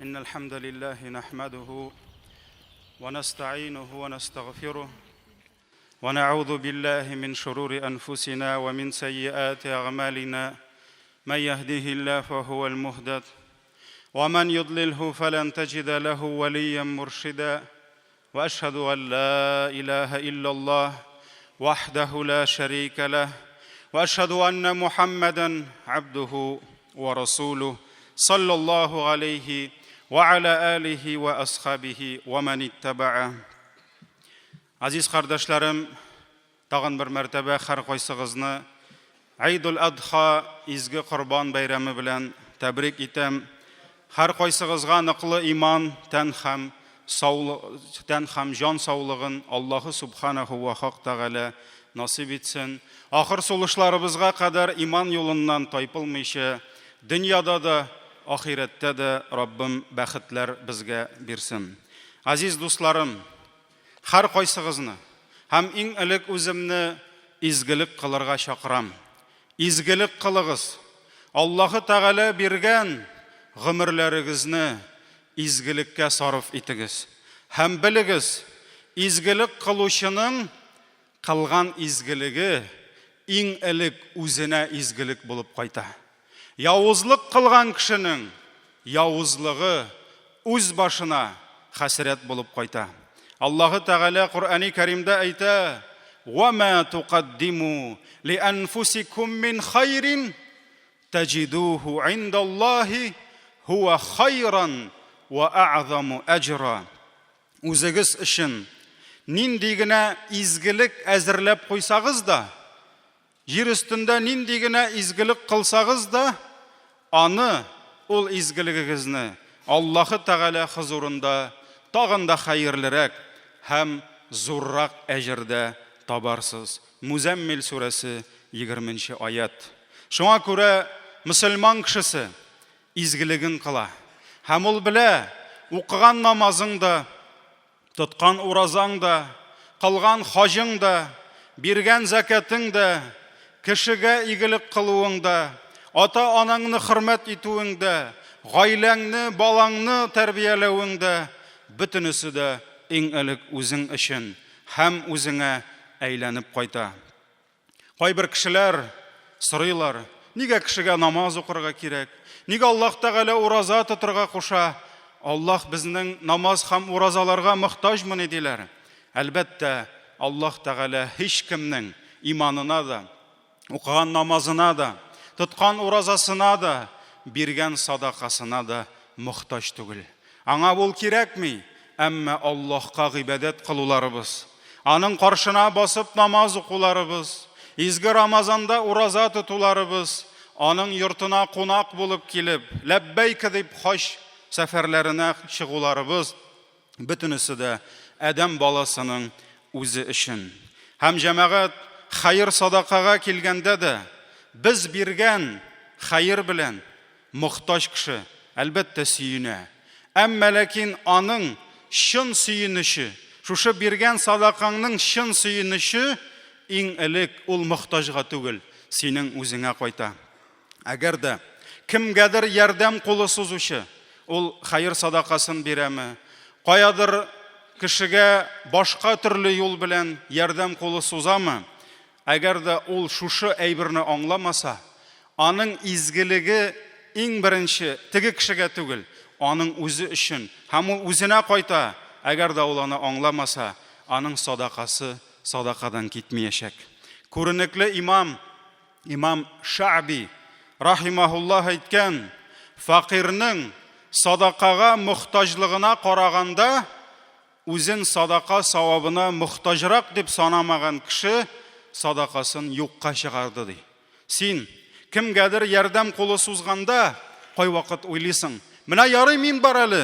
إن الحمد لله نحمده ونستعينه ونستغفره ونعوذ بالله من شرور أنفسنا ومن سيئات أعمالنا من يهده الله فهو المهدد ومن يضلله فلن تجد له وليا مرشدا واشهد ان لا اله الا الله وحده لا شريك له واشهد ان محمدا عبده ورسوله صلى الله عليه وعلى اله واصحابه ومن اتبعه Азиз кардәшләрем, тагын бер мәртәбә һәркайсыгызны Гайдул Адха изге Корбан бәйрәме белән тәбрик итәм. Һәркайсыгызга ныклы иман, тән һәм тән һәм җан саулыгын Аллаһы Субханаху ва Хак Тәгалә насыйп итсен. Ахыр сулышларыбызга кадәр иман юлыннан тайпылмыйча, дөньяда да, ахирәттә дә Раббым бәхетләр безгә бирсен. Азиз дусларым, һәркайсыгызны һәм иң элек үземне изгелек кылырга чакырам. Изгелек кылыгыз! Аллаһы Тәгалә биргән гомерләрегезне изгелеккә сарыф итегез. Һәм белегез, изгелек кылучының кылган изгелеге иң элек үзенә изгелек булып кайта. Явызлык кылган кешенең явызлыгы үз башына хәсрәт булып кайта. Аллаһы Тәгалә Коръәни Кәримдә әйтә: "Ва ма тукаддиму ли анфусикум мин хайрин таҗидуху индаллаһи һуа хайран ва а'заму аҗра." Үзегез өчен нинди генә изгелек әзерләп куйсагыз да, Җир өстендә нинди генә изгелек кылсагыз да, аны, ул изгелегегезне, Аллаһы Тәгалә хозурында тагын да хәерлерәк һәм зуррак әҗердә табарсыз. Музәммил сүрәсе, егерменче аять. Шуңа күрә мөселман кешесе изгелеген кыла. Һәм ул белә, укыган намазың да, Тоткан уразаң да, кылган хаҗың да, биргән зәкятең дә, кешегә игелек кылуың да, ата-анаңны хөрмәт итүең дә, гаиләңне, балаңны тәрбияләвең дә, бөтенесе дә иң элек үзең өчен һәм үзеңә әйләнеп кайта. Кайбер кешеләр сорыйлар, нигә кешегә намаз укырга кирәк? Нигә Аллаһ Тәгалә ураза тотырга куша? Аллаһ безнең намаз һәм уразаларга мохтаҗмыни диләр. Әлбәттә, Аллаһ Тәгалә һичкемнең иманына да, укыган намазына да, тоткан уразасына да, биргән садакасына да мохтаҗ түгел. Аңа ул кирәкми, әмма Аллаһка гыйбадәт кылуларыбыз, Аның каршына басып намаз укуларыбыз, изге Рамазанда ураза тотуларыбыз, Аның йортына кунак булып килеп, ләббәйкә дип хаҗ сәфәрләренә чыгуларыбыз, бөтенесе дә адәм баласының үзе өчен. Һәм җәмәгать, хәер-садакага килгәндә дә, без биргән хәер белән Мохтаҗ кеше, әлбәттә, сөенә. Әмма ләкин аның чын сөенече, шушы биргән садакаңның чын сөенече иң элек ул мохтаҗга түгел, синең үзеңә кайта. Әгәр дә кемгәдер ярдәм кулы сузучы, ул хәер-садакасын бирәме, каядыр кешегә башка төрле юл белән ярдәм кулы сузамы, Әгәр дә ул шушы әйберне аңламаса, аның изгелеге иң беренче теге кешегә түгел, аның үзе өчен һәм ул үзенә кайта, әгәр дә ул аны аңламаса, аның садакасы садакадан китмиячәк. Күренекле имам, имам Ша'би, рахимаһуллаһ әйткән, фәкыйрьнең садакага мохтаҗлыгына караганда, Үзен садака савабына мохтаҗрак дип санамаган кеше садакасын юкка чыгарды, ди. Син, кемгәдер ярдәм кулы сузганда, кайвакыт уйлыйсың, менә ярый мин бар әле,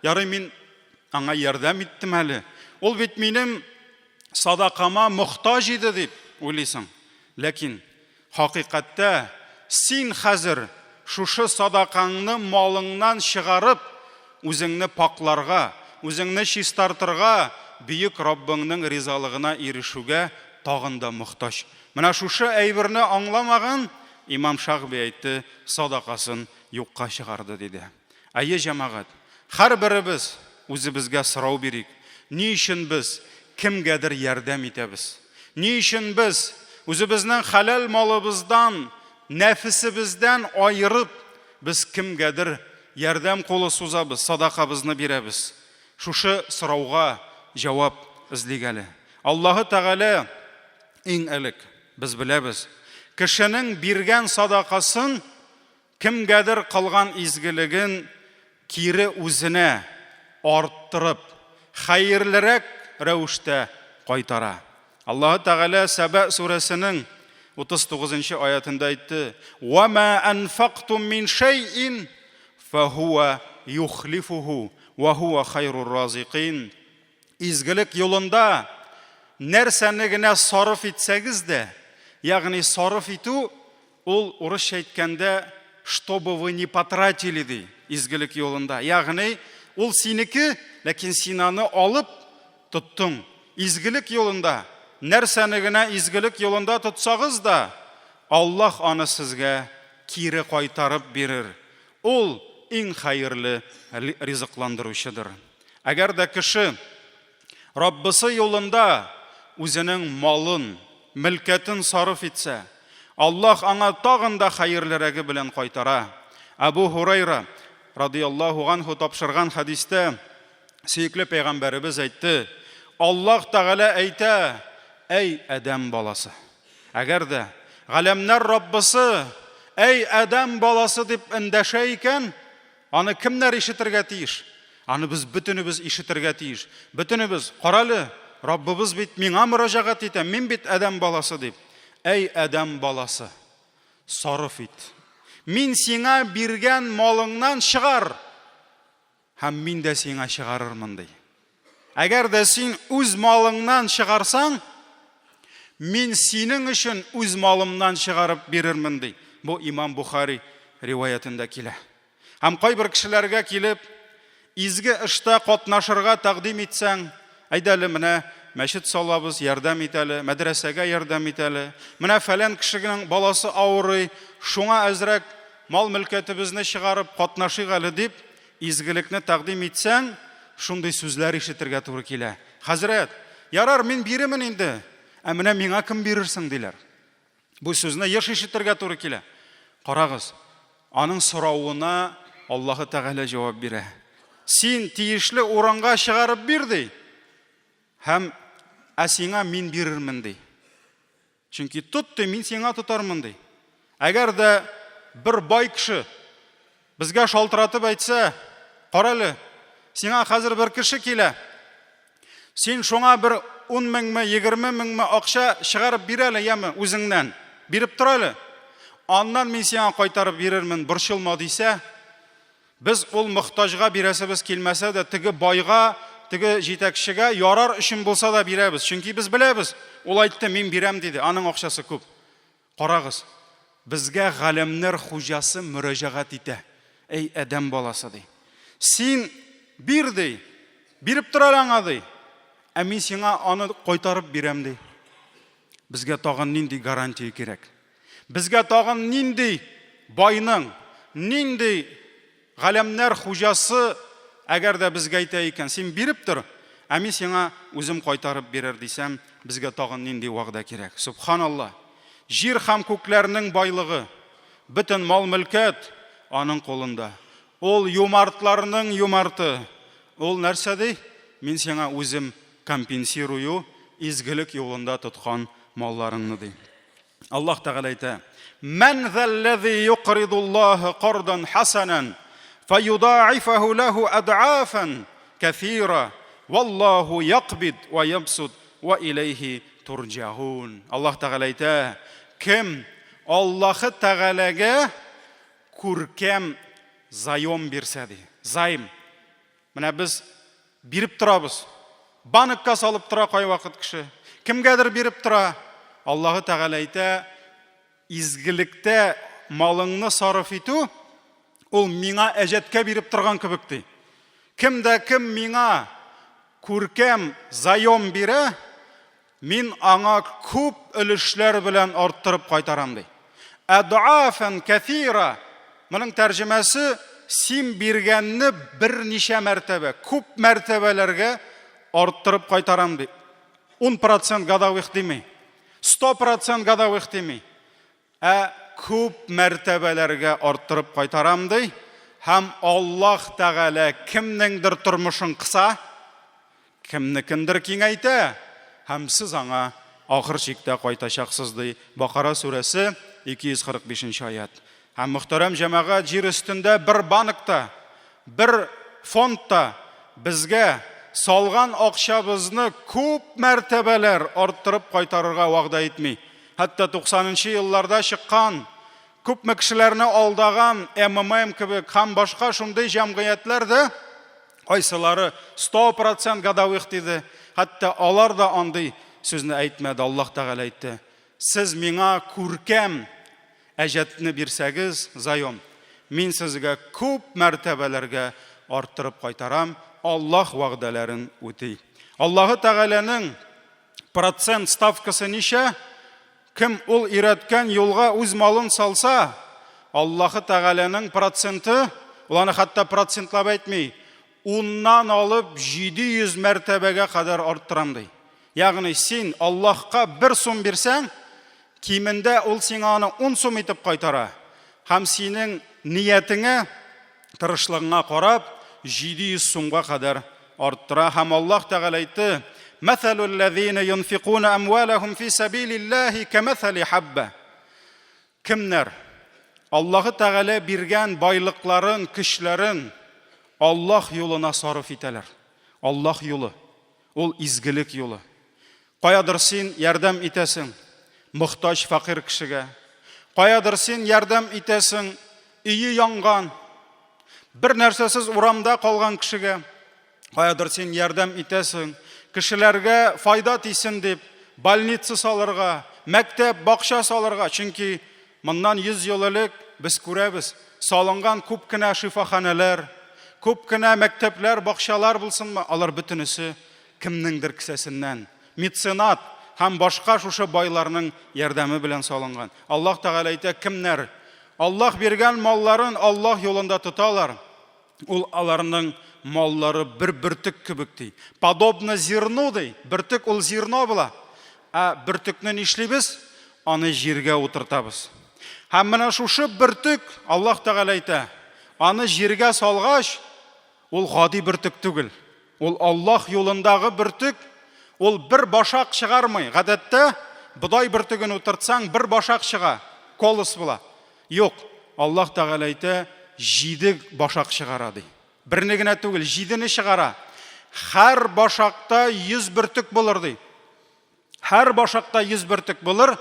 ярый мин аңа ярдәм иттем әле, ул бит минем садакама мохтаҗ иде дип уйлыйсың. Ләкин Хакыйкатьтә, син хәзер шушы садакаңны малыңнан чыгарып, үзеңне пакъларга, үзеңне чистартырга, бөек Раббыңның ризалыгына ирешүгә тагын да мохтаҗ. Менә шушы әйберне аңламаган, имам Шагъби әйтте, садакасын юкка чыгарды, диде. Әйе, җәмәгать, Һәрберебез үзебезгә сорау бирик, ни өчен без кемгәдер ярдәм итәбез? Ни өчен без үзебезнең хәләл малыбыздан, нәфесебездән аерып, без кемгәдер ярдәм кулы сузабыз, садакабызны бирәбез? Шушы сорауга җавап эзлик әле. Аллаһы Тәгалә иң элек, без беләбез, кешенең биргән садакасын Кемгәдер кылган изгелеген кире үзенә арттырып, хәерлерәк рәвештә кайтара. Аллаһы Тәгалә Сәбә сүрәсенең 39 нчы аятендә әйтте, Ва ма анфактум мин шәйин фәһуа юхлифуху ва һуа хайрур разикин. Изгелек юлында нәрсәне генә сарыф итсәгез дә, ягъни сарыф итү ул урысча әйткәндә чтобы вы не потратили ди, изгелек юлында. Ягъни ул синеке, ләкин син аны алып тоттың. Изгелек юлында нәрсәне генә изгелек юлында тотсагыз да, Аллаһ аны сезгә кире кайтарып бирер. Ул иң хәерле ризыкландыручыдыр. Әгәр дә кеше Раббысы юлында үзенең малын, мөлкәтен сарыф итсә, Аллаһ аңа тагын да хәерлерәге белән кайтара. Әбу Һурайра радияллаһу анһу тапшырган хәдистә сөекле пәйгамбәребез әйтте, Аллаһ Тәгалә әйтә, Әй адәм баласы! Әгәр дә Галәмнәр Раббысы, Әй адәм баласы дип эндәшә икән, Аны кемнәр ишетергә тиеш? Аны без бөтенебез ишетергә тиеш. Бөтенебез, Карале, Раббыбыз бит миңа мөрәҗәгать итә, мин бит адәм баласы, дип. Әй, адәм баласы, сарыф ит. Мин сиңа биргән малыңнан чыгар, һәм мин дә сиңа чыгарырмын, ди. Әгәр дә син үз малыңнан чыгарсаң, мин синең өчен үз малымнан чыгарып бирермен, ди. Бу Имам Бухари риваятендә килә. Һәм кайбер кешеләргә килеп, изге эштә катнашырга тәкъдим итсәң, әйдә әле менә мәчет салабыз, ярдәм ит әле, мәдрәсәгә ярдәм ит әле. Менә фәлән кешенең баласы авырый, шуңа әзрәк мал-мөлкәтебезне чыгарып катнашыйк әле дип, Изгелекне тәкъдим итсәң, шундый сүзләр ишетергә туры килә. Хәзрәт, ярар, мин биремен инде, ә менә миңа кем бирер соң, диләр. Бу сүзне еш ишетергә туры килә. Карагыз, аның соравына Аллаһы Тәгалә җавап бирә. Син тиешле урынга чыгарып бир, ди. Һәм ә сиңа мин бирермен, ди. Чөнки тот, ди, мин сиңа тотармын, ди. Әгәр дә бер бай кеше безгә шалтыратып әйтсә, карале, сиңа хәзер бер кеше килә. Син шуңа бер 10 меңме, 20 меңме акча чыгарып бир әле, яме, үзеңнән. Биреп тор әле. Аннан мин сиңа кайтарып бирермен, борчылма дисә, Без ул мохтаҗга бирәсебез килмәсә дә, теге байга, теге җитәкчегә ярар өчен булса да бирәбез. Чөнки без беләбез, ул әйтте, мин бирәм диде, аның акчасы күп. Карагыз, безгә галәмнәр хуҗасы мөрәҗәгать итә. Әй, адәм баласы, ди. Син бир, ди, биреп тор әле аңа, ди. Ә мин сиңа аны кайтарып бирәм, ди. Безгә тагын нинди гарантия кирәк? Безгә тагын нинди байның, нинди галәмнәр хуҗасы әгәр дә безгә әйтә икән, син биреп тор, ә мин сиңа үзем кайтарып бирер дисәм, безгә тагын нинди вәгъдә кирәк? Субханалла. Җир һәм күкләрнең байлыгы, бөтен мал-мөлкәт аның кулында. Ул юмартларның юмарты. Ул нәрсә ди? Мин сиңа үзем компенсирую изгелек юлында тоткан малларыңны ди. Аллаһ Тәгалә әйтә: "Мән заллази юкридуллаһа кардан хасанан фаюдаифаху лаху ад'афан кәсира валлаһу якбид ва ябсут ва илейхи турҗаун." Аллаһ Тәгалә әйтә: Кем Аллаһы Тәгаләгә күркәм заем бирсә ди. Займ. Менә без биреп торабыз. Банкка салып тора кайвакыт кеше. Кемгәдер биреп тора. Аллаһы Тәгалә әйтә, изгелектә малыңны сарыф итү, ул миңа әҗәткә биреп торган кебек ди. Кем дә кем миңа күркәм заем бирә, мин аңа күп өлешләр белән арттырып кайтарам ди. Әд'афан кәфира. Моның тәрҗемәсе син биргәнне берничә мәртәбә, күп мәртәбәләргә арттырып кайтарам ди. 10% годовых дими. 100% годовых дими. Ә күп мәртәбәләргә арттырып кайтарам ди. Һәм Аллаһ Тәгалә кемнеңдер тормышын кыса, кемнекендер киңәйтә, һәм сез аңа ахыр чиктә кайтачаксыз ди. Бакара сүрәсе 245 нче аять. Һәм мөхтәрәм җәмәгать, җир өстендә бер банк та, бер фонд та безгә салган акчабызны күп мәртәбәләр арттырып кайтарырга вәгъдә итми. Хәтта 90 нчы елларда чыккан, күпме кешеләрне алдаган МММ кебек һәм башка шундый җәмгыятьләр дә, кайсылары 100% годовых диде, хәтта алар да андый сүзне әйтмәде, Аллаһ Тәгалә әйтте. Сез миңа күркәм әҗәтне бирсәгез, заем, мин сезгә күп мәртәбәләргә арттырып кайтарам, Аллаһ вәгъдәләрен үти. Аллаһы Тәгаләнең процент ставкасы ничә? Кем ул өйрәткән юлга үз малын салса, Аллаһы Тәгаләнең проценты, ул аны хәтта процентлап әйтми, уннан алып 700 мәртәбәгә кадәр арттырам ди. Ягъни син Аллаһка бер сум бирсәң, кимендә ул сиңа аны ун сум итеп кайтара. Һәм синең ниятеңә, тырышлыгыңа карап, 700 сумга кадәр арттыра. Һәм Аллаһ Тәгалә әйтте: "Мәсәлул ләзина юнфикуна амвалахум фи сәбилиллаһи кәмәсәли хабба". Кемнәр Аллаһы Тәгалә биргән байлыкларын, көчләрен Аллаһ юлына сарыф итәләр. Аллаһ юлы, ул изгелек юлы. Каядыр син ярдәм итәсең мохтаҗ фәкыйрь кешегә. Каядыр син ярдәм итәсең өе янган, бер нәрсәсез урамда калган кешегә. Каядыр син ярдәм итәсең кешеләргә файда тисен дип, больница салырга, мәктәп, бакча салырга. Чөнки моннан 100 ел элек без күрәбез, салынган күп кенә шифаханәләр, күп кенә мәктәпләр, бакчалар булсынмы, алар бөтенесе кемнеңдер кесәсеннән, меценат һәм башка шушы байларның ярдәме белән салынган. Аллаһ Тәгалә әйтә, кемнәр Аллаһ биргән малларын Аллаһ юлында тоталар, ул аларның маллары бер бөртек кебек ди. Подобно зерну ди. Бөртек ул зерно була. Ә бөртекне нишлибез? Аны җиргә утыртабыз. Һәм менә шушы бөртек, Аллаһ Тәгалә әйтә, аны җиргә салгач, ул гади бөртек түгел. Ул Аллаһ юлындагы бөртек, ул бер башак чыгармый. Гадәттә, бодай бөртеген утыртсаң, бер башак чыга, колос була. Юк, Аллаһ Тәгалә әйтә, җиде башак чыгара ди. Берне генә түгел, җидене чыгара. Һәр башакта 100 бөртек булыр ди. Һәр башакта 100 бөртек булыр.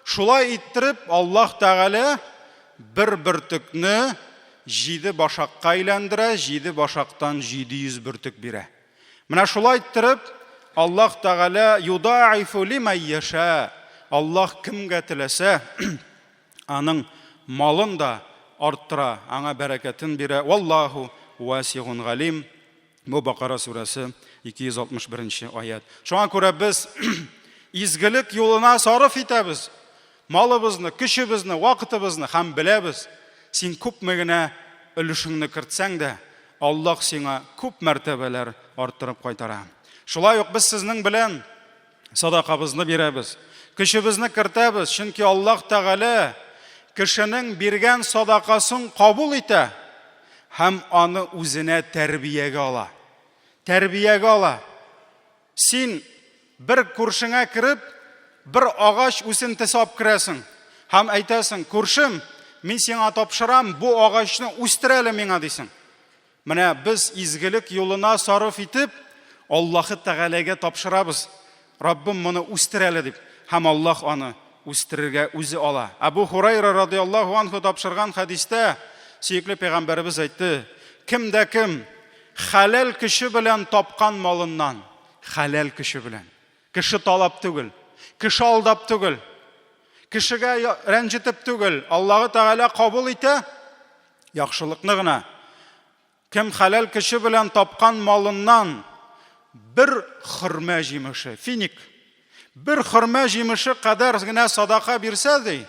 Шулай иттереп, Аллаһ Тәгалә бер бөртекне җиде башакка әйләндерә, җиде башактан 700 бөртек бирә. Менә шулай иттереп, Аллаһ Тәгалә юдаифу лимән яша. Аллаһ кемгә теләсә, аның малын да арттыра, аңа бәрәкәтен бирә. Валлаһу васигун галим. Бу Бакара сүрәсе 261 нче аять. Шуңа күрә без изгелек юлына сарыф итәбез малыбызны, көчебезне, вакытыбызны һәм беләбез, син күпме генә өлешеңне кертсәң дә, Аллаһ сиңа күп мәртәбәләр арттырып кайтара. Шулай ук без сезнең белән садакабызны бирәбез, көчебезне кертәбез, чөнки Аллаһ Тәгалә кешенең биргән садакасын кабул итә һәм аны үзенә тәрбиягә ала. Тәрбиягә ала. Син бер күршеңә кереп, бер агач үсентесе алып керәсең һәм әйтәсең, күршем, мин сиңа тапшырам, бу агачны үстер әле миңа, дисең. Менә без изгелек юлына сарыф итеп, Аллаһы Тәгаләгә тапшырабыз. Раббым, моны үстер әле дип. Һәм Аллаһ аны үстерергә үзе ала. Әбу Хурайра радиаллаһу анху тапшырган хәдистә сөекле пәйгамбәребез әйтте, кем дә кем хәләл көче белән тапкан малыннан, хәләл көче белән, кеше талап түгел, кеше алдап түгел, кешегә рәнҗетеп түгел, Аллаһы Тәгалә кабул итә, Яхшылыкны гына. Кем хәләл көче белән тапкан малыннан бер хөрмә җимеше, финик, бер хөрмә җимеше кадәр генә садака бирсә, ди,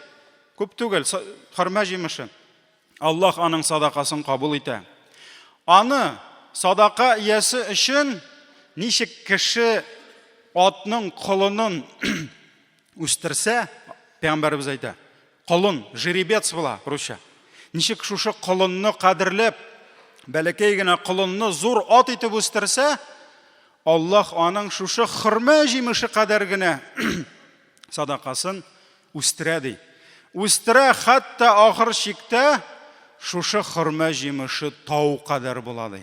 күп түгел, хөрмә җимеше. Аллаһ аның садакасын кабул итә. Аны садака иясе өчен ничек кеше атның колынын үстерсә, пәйгамбәребез әйтә, колын, жеребец була русча. Ничек шушы колынны кадерләп, бәләкәй генә колынны зур ат итеп үстерсә, Аллаһ аның шушы хөрмә җимеше кадәр генә садакасын үстерә ди. Үстерә хәтта ахыр чиктә шушы хөрмә җимеше тау кадәр була ди.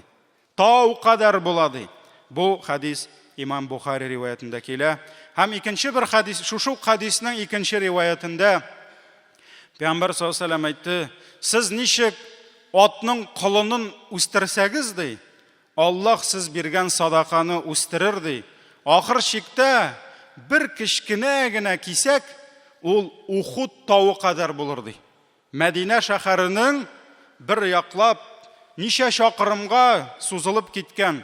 Тау кадәр була ди. Бу хәдис имам Бухари риваятендә килә. Һәм икенче бер хәдис, шушы ук хәдиснең икенче риваятендә Пәйгамбәр саллаллаһу алейһи әйтте, сез ничек атның колынын үстерсәгез ди, Аллаһ сез биргән садаканы үстерер ди. Ахыр чиктә бер кечкенә генә кисәк ул Ухуд тавы кадәр булыр ди. Мәдинә шәһәренең бер яклап ничә чакрымга сузылып киткән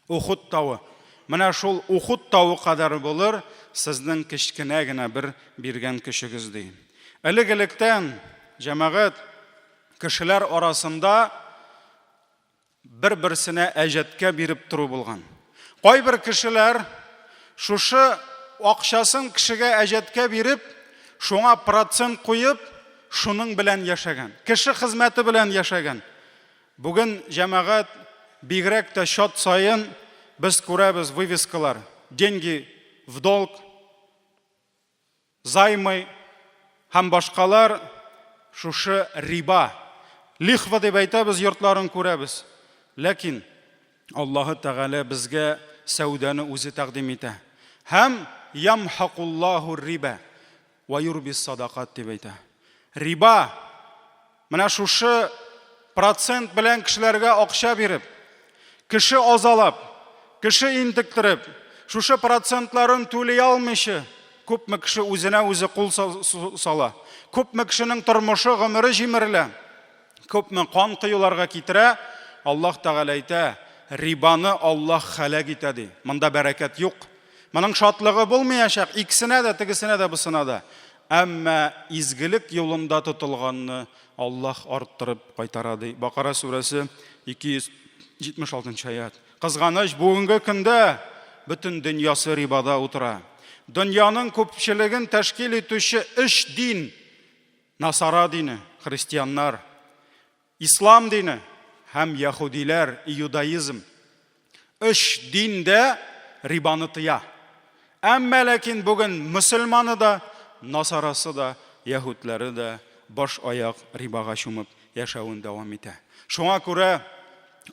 Ухуд тавы. Менә шул Ухуд тавы кадәр булыр сезнең кечкенә генә бер биргән көчегез ди. Элек-электән җәмәгать кешеләр арасында бер-берсенә әҗәткә биреп тору булган. Кайбер кешеләр шушы акчасын кешегә әҗәткә биреп, шуңа процент куеп, шуның белән яшәгән. Кеше хезмәте белән яшәгән. Бүген җәмәгать бигрәк тә чат саен без күрәбез вывескалар. Деньги в долг, займы һәм башкалар шушы риба, лихва дип әйтәбез, йортларын күрәбез. Ләкин Аллаһы Тәгалә безгә сәүдәне үзе тәкъдим итә. Һәм ямхакуллаһу риба ва юрбис садакат дип әйтә. Риба менә шушы процент белән кешеләргә акча биреп, кеше азалап, кеше интектереп, шушы процентларын түли алмыйча, күпме кеше үзенә үзе кул сала, күпме кешенең тормышы, гомере җимерелә, күпме кан коюларга китерә, Аллаһ Тәгалә әйтә, рибаны Аллаһ хәләк итә ди. Монда бәрәкәт юк. Моның шатлыгы булмаячак, икесенә дә, тегесенә дә, бусына да. Әмма изгелек юлында тотылганны Аллаһ арттырып кайтара, ди. Бакара сүрәсе 276 нчы аять. Кызганыч, бүгенге көндә бөтен дөньясы рибада утыра. Дөньяның күпчелеген тәшкил итүче өч дин, Насара дине, христианнар, Ислам дине һәм яһүдиләр, иудаизм. Өч дин дә рибаны тыя. Әмма ләкин бүген мөселманы да, насарасы да, яһүдләре дә баш-аяк рибага чумып яшәвен дәвам итә. Шуңа күрә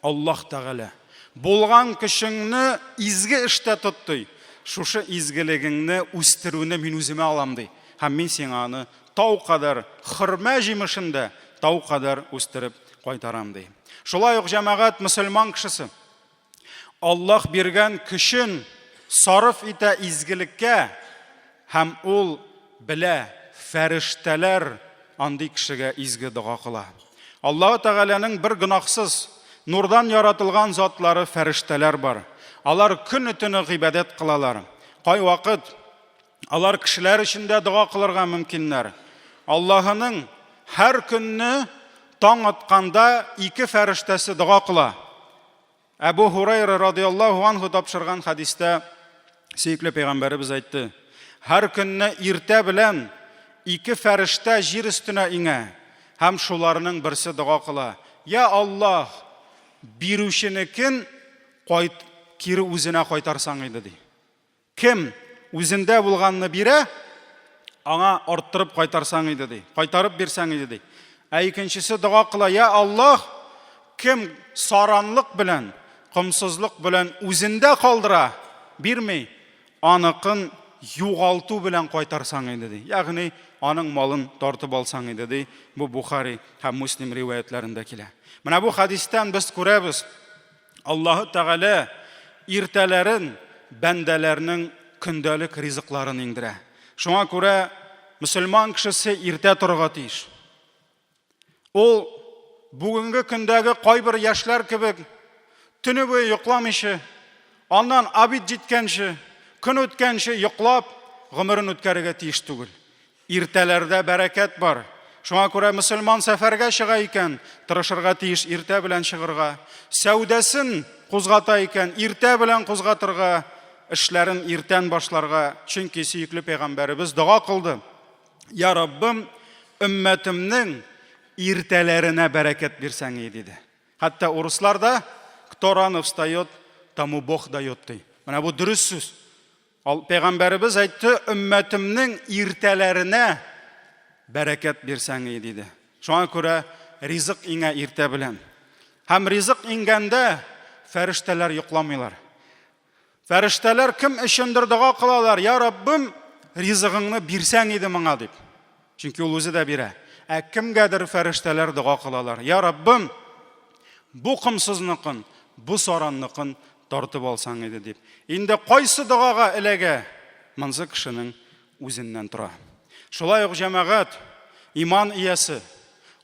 Аллаһ Тәгалә булган көчеңне изге эштә тот ди. Шушы изгелегеңне үстерүне мин үземә алам ди. Һәм мин сиңа аны тау кадәр хөрмә җимешен дә тау кадәр үстереп кайтарам ди. Шулай ук җәмәгать мөселман кешесе Аллаһ биргән көчен сарыф итә изгелеккә һәм ул белә, фәрештәләр андый кешегә изге дога кыла. Аллаһ Тәгаләнең бер гөнаһсыз, нурдан яратылган затлары фәрештәләр бар. Алар көне-төне гыйбадәт кылалар. Кайвакыт Алар кешеләр өчен дә дога кылырга мөмкиннәр. Аллаһының һәр көнне таң атканда ике фәрештәсе дога кыла. Әбу Һурайра радиаллаһу анһу тапшырган хәдистә сөекле пәйгамбәребез әйтте: Һәр көнне иртә белән ике фәрештә җир өстенә иңә һәм шуларның берсе дога кыла: Я Аллаһ, бирүченекен кайт кире үзенә кайтарсаң иде, ди. Кем үзендә булганны бирә, аңа арттырып кайтарсаң иде ди. Кайтарып бирсәң иде ди. Ә икенчесе дога кыла, я Аллаһ, кем саранлык белән, комсызлык белән үзендә калдыра, бирми, аныкын югалту белән кайтарсаң иде ди. Ягъни аның малын тартып алсаң иде ди. Бу Бухари һәм Муслим риваятләрендә килә. Менә бу хадистән без күрәбез, Аллаһы Тәгалә иртәләрен бәндәләрнең көндәлек ризыкларын иңдерә. Шуңа күрә мөселман кешесе иртә торырга тиеш. Ул бүгенге көндәге кайбер яшьләр кебек төне буе йокламыйча, аннан обед җиткәнче, көн үткәнче йоклап, гомерен үткәрергә тиеш түгел. Иртәләрдә бәрәкәт бар. Шуңа күрә мөселман сәфәргә чыга икән, тырышырга тиеш иртә белән чыгырга. Сәүдәсен кузгата икән, иртә белән кузгатырга, эшләрен иртән башларга. Чөнки сөекле пәйгамбәребез дога кылды. Я Раббым, өммәтемнең иртәләренә бәрәкәт бирсәң и, диде. Хәтта урыслар да, кто рано встает, тому Бог дает, ди. Менә бу дөрес сүз. Ал пәйгамбәребез әйтте, өммәтемнең иртәләренә бәрәкәт бирсәң и, диде. Шуңа күрә ризык иңә иртә белән. Һәм ризык иңгәндә фәрештәләр йокламыйлар. Фәрештәләр кем өчендер дога кылалар, я Раббым, ризыгыңны бирсәң иде моңа дип. Чөнки ул үзе дә бирә. Ә кемгәдер фәрештәләр дога кылалар, я Раббым, бу комсызныкын, бу саранныкын тартып алсаң иде дип. Инде кайсы догага эләгә, монсы кешенең үзеннән тора. Шулай ук җәмәгать, иман иясе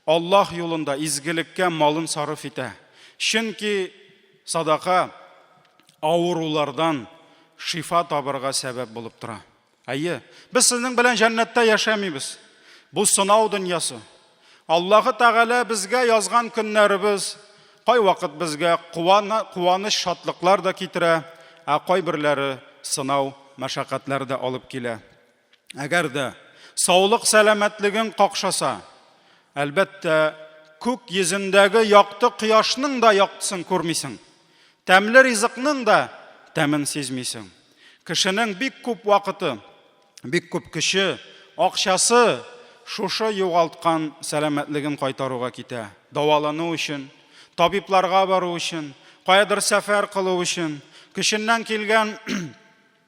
Аллаһ юлында изгелеккә малын сарыф итә. Чөнки садака авырулардан шифа табырга сәбәп булып тора. Әйе, без сезнең белән җәннәттә яшәмибез. Бу сынау дөньясы. Аллаһы Тәгалә безгә язган көннәребез кайвакыт безгә куаныч, шатлыклар да китерә, ә кайберләре сынау, мәшәкатьләр дә алып килә. Әгәр дә саулык сәламәтлегең какшаса, әлбәттә, күк йөзендәге якты кояшның да яктысын күрмисең. Тәмле ризыкның да тәмен сизмисең. Кешенең бик күп вакыты, бик күп көче, акчасы шушы югалткан сәламәтлеген кайтаруга китә. Дәвалану өчен, табибларга бару өчен, каядыр сәфәр кылу өчен, көченнән килгән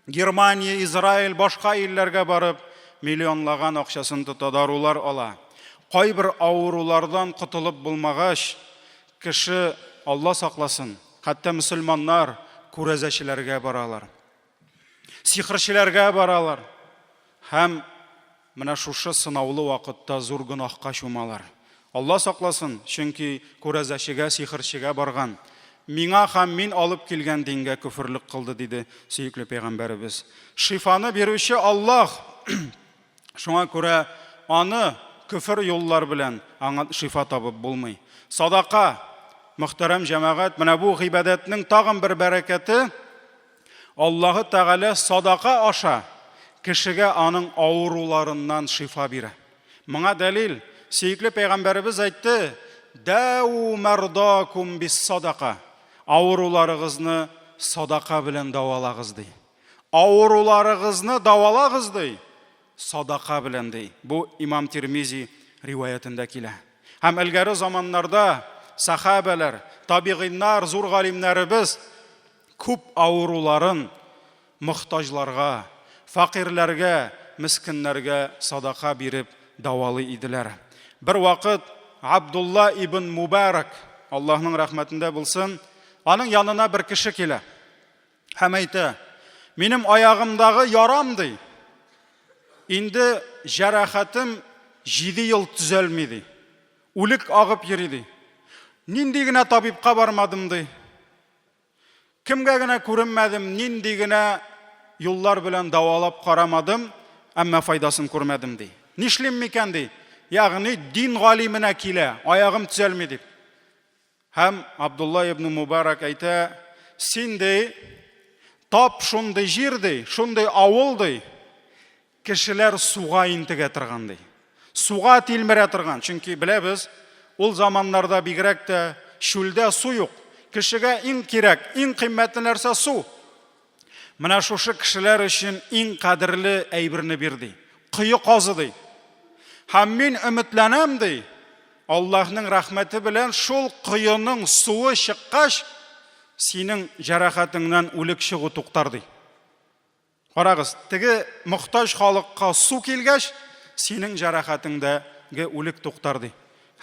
Германия, Израиль, башка илләргә барып, миллионлаган акчасын тота, дарулар ала. Кайбер авырулардан котылып булмагач, кеше, Алла сакласын, хәтта мөселманнар күрәзәчеләргә баралар. Сихерчеләргә баралар. Һәм менә шушы сынаулы вакытта зур гөнаһка чумалар. Алла сакласын, чөнки күрәзәчегә, сихерчегә барган. Миңа һәм мин алып килгән дингә көферлек кылды, диде сөекле пәйгамбәребез. Шифаны бирүче Аллаһ. Шуңа күрә аны көфер юллар белән аңа шифа табып булмый. Садака, мөхтәрәм җәмәгать, менә бу гыйбадәтнең тагын бер бәрәкәте, Аллаһы Тәгалә садака аша кешегә аның авыруларыннан шифа бирә. Моңа дәлил, сөекле пәйгамбәребез әйтте, Дәү мәрдакум бис садака. Авыруларыгызны садака белән дәвалагыз, ди. Авыруларыгызны дәвалагыз, ди, садака белән, ди. Бу имам Тирмизи риваятендә килә. Һәм элгәре заманнарда сахабәләр, табигыйннар, зур галимнәребез Күп авыруларын мохтаҗларга, фәкыйрьләргә, мескеннәргә садака биреп дәвалый иделәр. Бервакыт Абдулла ибн Мубарак, Аллаһның рәхмәтендә булсын, аның янына бер кеше килә һәм әйтә, Минем аягымдагы ярам, ди, инде җәрәхәтем җиде ел төзәлми, ди. Үлек агып йөри, ди. Нинди генә табибка бармадым, ди. Кемгә генә күренмәдем, нинди генә юллар белән дәвалап карамадым, әмма файдасын күрмәдем, ди. Нишлим микән, ди. Ягъни дин галименә килә, аягым төзәлми дип. Һәм Абдулла ибн Мубарак әйтә, син ди, тап шундый җир ди, шундый авыл ди, Кешеләр суга интегә торган, ди. Суга тилмерә торган, чөнки беләбез, ул заманнарда бигрәк тә чүлдә су юк. Кешегә иң кирәк, иң кыйммәтле нәрсә су. Менә шушы кешеләр өчен иң кадерле әйберне бир, ди. Кое казы, ди. Һәм мин өметләнәм, ди, Аллаһның рәхмәте белән шул коеның суы чыккач, синең җәрәхәтеңнән үлек чыгу туктар, ди. Карагыз, теге мохтаҗ халыкка су килгәч, синең җәрәхәтеңдәге үлек туктар, ди.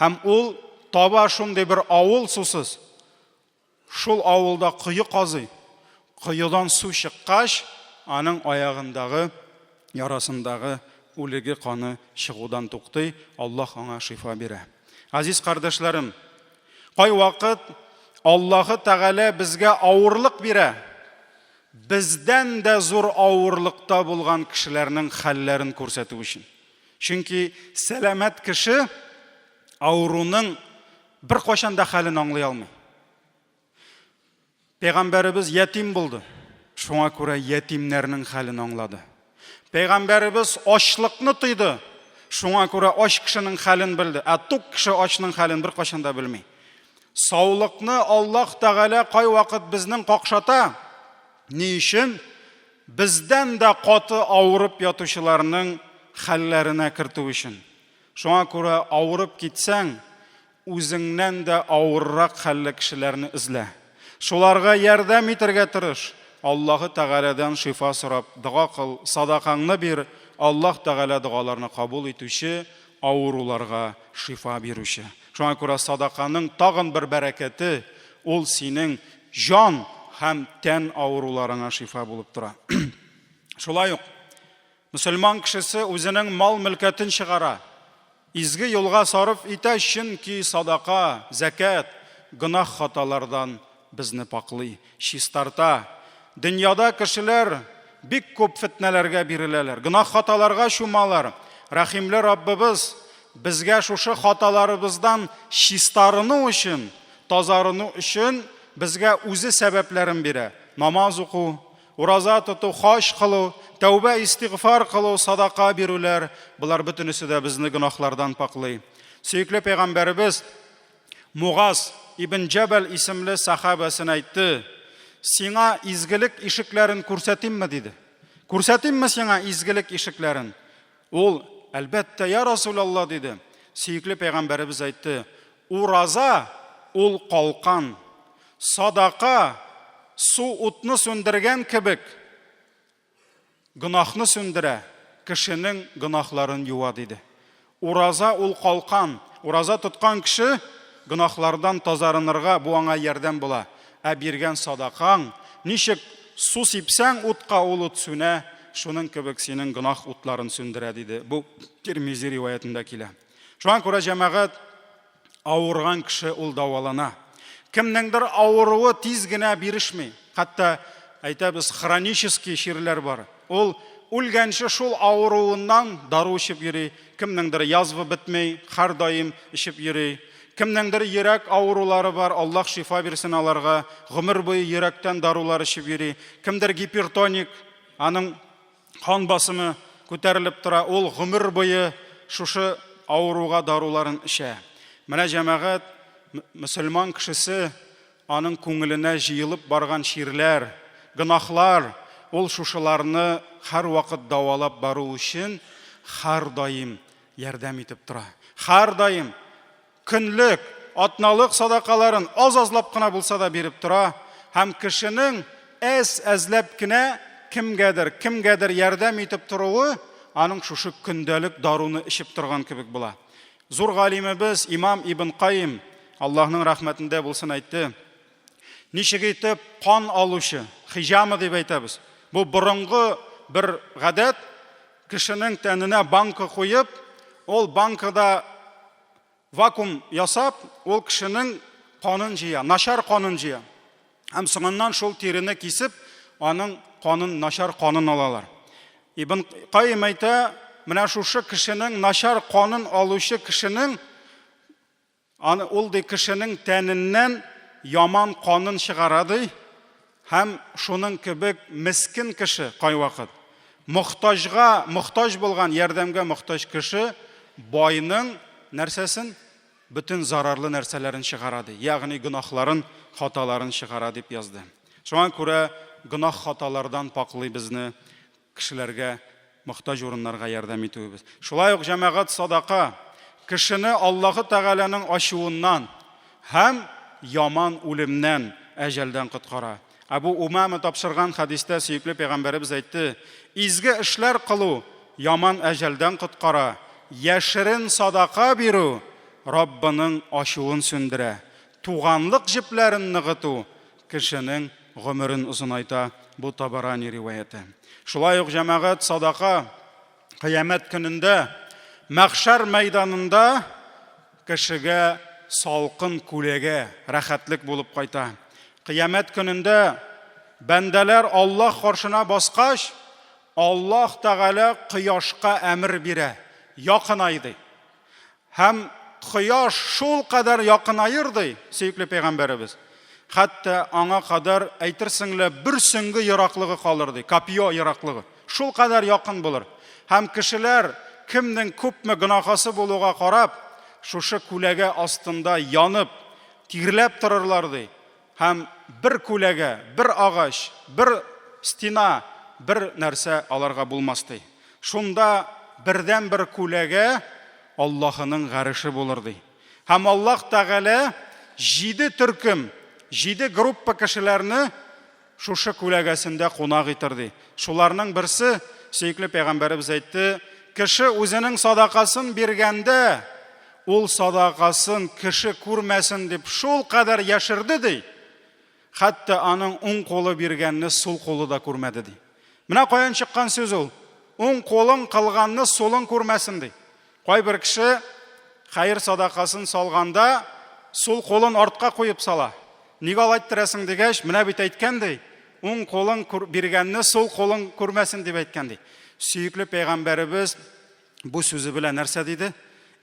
Һәм ул таба шундый бер авыл сусыз. Шул авылда кое казый. Коедан су чыккач, аның аягындагы ярасындагы үлеге каны чыгудан туктый, Аллаһ аңа шифа бирә. Газиз кардәшләрем, кайвакыт Аллаһы Тәгалә безгә авырлык бирә. Бездән дә зур авырлыкта булган кешеләрнең хәлләрен күрсәтү өчен. Чөнки сәламәт кеше авыруның беркайчан да хәлен аңлый алмый. Пәйгамбәребез ятим булды. Шуңа күрә ятимнәрнең хәлен аңлады. Пәйгамбәребез ачлыкны тойды. Шуңа күрә ач кешенең хәлен белде. Ә тук кеше ачның хәлен беркайчан да белми. Саулыкны Аллаһ Тәгалә кайвакыт безнең какшата. Ни өчен? Бездән дә каты авырып ятучыларның хәлләренә кертү өчен. Шуңа күрә авырып китсәң, Үзеңнән дә авыррак хәлле кешеләрне эзлә. Шуларга ярдәм итәргә тырыш. Аллаһы Тәгаләдән шифа сорап, дога кыл, садакаңны бир, Аллаһ Тәгалә догаларны кабул итүче, авыруларга шифа бирүче. Шуңа күрә садаканың тагын бер бәрәкәте, ул синең җан һәм тән авыруларыңа шифа булып тора. Шулай ук мөселман кешесе үзенең мал-мөлкәтен чыгара, изге юлга сарыф итә, чөнки садака, зәкят гөнаһ-хаталардан безне пакълый, чистарта. Дөньяда кешеләр бик күп фетнәләргә биреләләр, гөнаһ-хаталарга чумалар. Рәхимле Раббыбыз безгә шушы хаталарыбыздан чистарыну өчен, тазарыну өчен безгә үзе сәбәпләрен бирә. Намаз уку, Ураза тоту, хаҗ кылу, тәүбә истигъфар кылу, садака бирүләр, болар бөтенесе дә безне гөнаһлардан пакълый. Сөекле пәйгамбәребез Мугаз ибн Җәбәл исемле сахабәсенә әйтте, Сиңа изгелек ишекләрен күрсәтимме? диде. Күрсәтимме сиңа изгелек ишекләрен? Ул, Әлбәттә, я Расулалла, диде. Сөекле пәйгамбәребез әйтте, Ураза ул калкан, садака су утны сүндергән кебек гөнаһны сүндерә, кешенең гөнаһларын юа, диде. Ураза ул калкан. Ураза тоткан кеше гөнаһлардан тазарынырга бу аңа ярдәм була. Ә биргән садакаң, ничек су сипсәң утка ул ут сүнә, шуның кебек синең гөнаһ утларын сүндерә, диде. Бу Тирмизи риваятендә килә. Шуңа күрә, җәмәгать, авырган кеше ул дәвалана. Кемнеңдер авыруы тиз генә бирешми. Хәтта әйтәбез, хронический чирләр бар. Ул үлгәнче шул авыруыннан дару эчеп йөри. Кемнеңдер язва бетми, һәрдаим эчеп йөри. Кемнеңдер йөрәк авырулары бар, Аллаһ шифа бирсен аларга, гомер буе йөрәктән дарулар эчеп йөри. Кемдер гипертоник, аның кан басымы күтәрелеп тора, ул гомер буе шушы авыруга даруларын эчә. Менә җәмәгать, мөселман кешесе аның күңеленә җыелып барган чирләр, гөнаһлар, ул шушыларны һәрвакыт дәвалап бару өчен һәрдаим ярдәм итеп тора. Һәрдаим көнлек, атналык садакаларын аз-азлап кына булса да биреп тора һәм кешенең әз-әзләп кенә кемгәдер, кемгәдер ярдәм итеп торуы аның шушы көндәлек даруны эчеп торган кебек була. Зур галимебез имам Ибн Каим, Аллаһның рәхмәтендә булсын, әйтте, Ничек итеп кан алучы, хиҗама дип әйтәбез. Бу борынгы бер гадәт, кешенең тәненә банка куеп, ул банкада Вакуум ясап, ул кешенең канын җыя, начар канын җыя. Һәм соңыннан шул тирене кисеп, аның канын, начар канын алалар. Ибн Каим әйтә, менә шушы кешенең начар канын алучы кешенең аны ул ди кешенең тәненнән яман канын чыгара ди. Һәм шуның кебек мескен кеше кайвакыт мохтаҗга мохтаҗ булган, ярдәмгә мохтаҗ кеше байның нәрсәсен? Бөтен зарарлы нәрсәләрен чыгара ди. Ягъни гөнаһларын, хаталарын чыгара дип язды. Шуңа күрә гөнаһ хаталардан пакълый безне кешеләргә мохтаҗ урыннарга ярдәм итүебез. Шулай ук җәмәгать садака кешене Аллаһы Тәгаләнең ачуыннан һәм яман үлемнән, әҗәлдән коткара. Әбу Умама тапшырган хәдистә сөекле пәйгамбәребез әйтте, Изге эшләр кылу яман әҗәлдән коткара, яшерен садака бирү Раббының ачуын сүндерә, туганлык җепләрен ныгыту кешенең гомерен озынайта, бу Табарани риваяте. Шулай ук җәмәгать садака кыямәт көнендә мәхшәр мәйданында кешегә салкын күләгә, рәхәтлек булып кайта. Кыямәт көнендә бәндәләр Аллаһ каршына баскач, Аллаһ Тәгалә кояшка әмер бирә. якынайды. Һәм кояш шул кадәр якынаер, ди сөекле пәйгамбәребез. Хәтта аңа кадәр әйтерсең лә бер сөңге ераклыгы калыр, ди, копье ераклыгы. Шул кадәр якын булыр. Һәм кешеләр кемнең күпме гөнаһасы булуга карап, шушы күләгә астында янып, тирләп торырлар, ди. Һәм бер күләгә, бер агач, бер стена, бер нәрсә аларга булмас, ди. Шунда бердәнбер күләгә Аллаһының гареше булыр, ди. Һәм Аллаһ Тәгалә җиде төркем, җиде группа кешеләрне шушы күләгәсендә кунак итер, ди. Шуларның берсе, сөекле пәйгамбәребез әйтте, кеше үзенең садакасын биргәндә, ул садакасын кеше күрмәсен дип шул кадәр яшерде, ди. Хәтта аның уң кулы биргәнне сул кулы да күрмәде, ди. Менә каян чыккан сүз ул. Уң кулың кылганны сулың күрмәсен, ди. Кайбер кеше хәер садакасын салганда сул кулын артка куеп сала. Нигә алай иттерәсең дигәч, менә бит әйткән ди, уң кулың биргәнне сул кулың күрмәсен дип әйткән ди. Сөекле пәйгамбәребез бу сүзе белән нәрсә диде?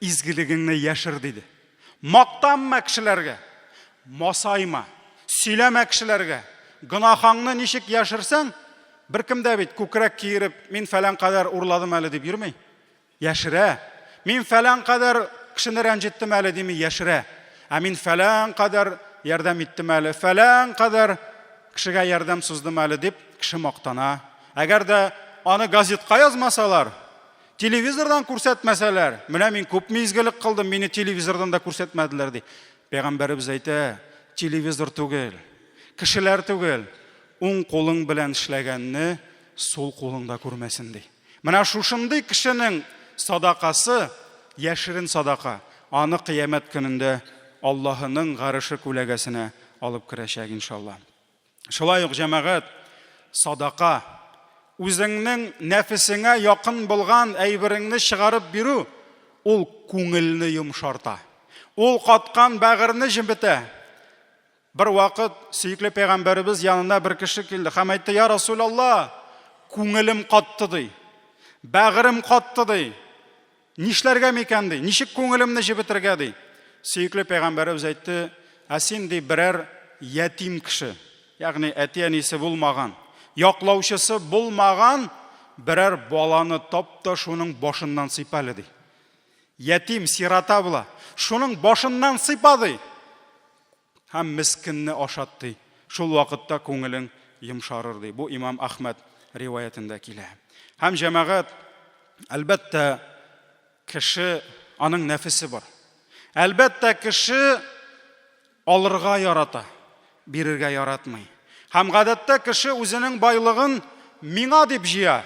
Изгелегеңне яшер диде. Мактанма кешеләргә, масайма, сөйләмә кешеләргә. Гөнаһаңны ничек яшерсәң, беркем дә бит күкрәк киереп, мин фәлән кадәр урладым әле дип йөрми. Яшерә. Мин фәлән кадәр кешене рәнҗеттем әле дими, яшерә. Ә мин фәлән кадәр ярдәм иттем әле, фәлән кадәр кешегә ярдәм суздым әле дип кеше мактана. Әгәр дә аны газетка язмасалар, телевизордан күрсәтмәсәләр, менә мин күпме изгелек кылдым, мине телевизордан да күрсәтмәделәр ди. Пәйгамбәребез әйтә, телевизор түгел, кешеләр түгел, уң кулың белән эшләгәнне сул кулың да күрмәсен ди. Менә шушындый кешенең садакасы, яшерен садака, аны кыямәт көнендә Аллаһының гарышы күләгәсенә алып керәчәк, иншалла. Шулай ук, җәмәгать, садака, үзеңнең нәфесеңә якын булган әйбереңне чыгарып бирү, ул күңелне йомшарта. Ул каткан бәгырьне җебетә. Бер вакыт сөекле пәйгамбәребез янына бер кеше килде һәм әйтте, "Я Расулалла, күңелем катты ди. Бәгырем катты ди. Нишләргә микән ди? Ничек күңелемне җебетергә ди?" Сөекле пәйгамбәребез әйтте, "Ә син ди берәр ятим кеше, ягъни әти-әнисе булмаган, яклаучысы булмаган берәр баланы тап та шуның башыннан сыйпа әле ди. Ятим, сирота була. Шуның башыннан сыйпа ди. Һәм мескенне ашат, ди. Шул вакытта күңелең йомшарыр, ди. Бу имам Әхмәд риваятендә килә. Һәм җәмәгать, әлбәттә, кеше, аның нәфесе бар. Әлбәттә, кеше алырга ярата, бирергә яратмый. Һәм гадәттә кеше үзенең байлыгын миңа дип җыя.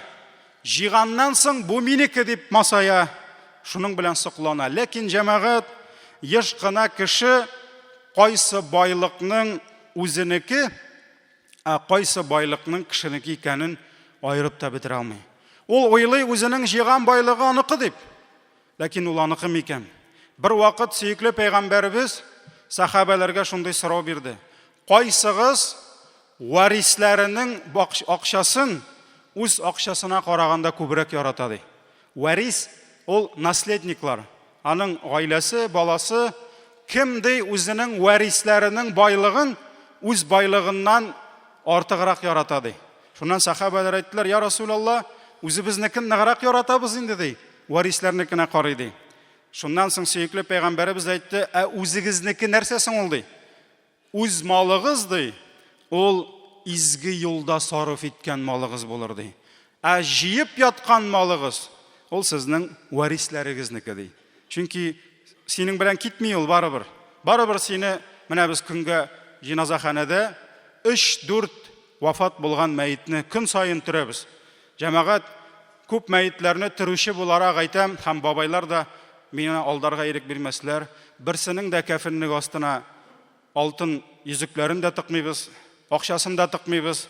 Җыйганнан соң бу минеке дип масая, шуның белән соклана. Ләкин җәмәгать еш кына кеше кайсы байлыкның үзенеке, ә кайсы байлыкның кешенеке икәнен аерып та бетерә алмый. Ул уйлый үзенең җыйган байлыгы аныкы дип. Ләкин ул аныкы микән? Бер вакыт сөекле пәйгамбәребез сәхабәләргә шундый сорау бирде. Кайсыгыз варисләренең акчасын үз акчасына караганда күбрәк ярата ди. Варис ул наследниклар. Аның гаиләсе, баласы кем ди үзенең варисләренең байлыгын үз байлыгыннан артыграк ярата ди. Шуннан сәхабәләр әйттеләр, я Расулалла, үзебезнекен ныграк яратабыз инде ди. Варисләрнекенә карый ди. Шуннан соң сөекле пәйгамбәребез әйтте, ә үзегезнеке нәрсә соң ул ди? Үз малыгыз, ди, ул изге юлда сарыф иткән малыгыз булыр, ди. Ә җыеп яткан малыгыз, ул сезнең варисләрегезнеке, ди. Чөнки синең белән китми ул барыбер. Барыбер сине, менә без көнгә җиназаханәдә 3-4 вафат булган мәетне көн саен төрәбез. Җәмәгать, күп мәетләрне төрүче буларак әйтәм, һәм бабайлар да миңа алдарга ирек бирмәсләр, берсенең дә кәфенлек астына алтын йөзекләрен дә тыкмыйбыз, акчасын да тыкмыйбыз,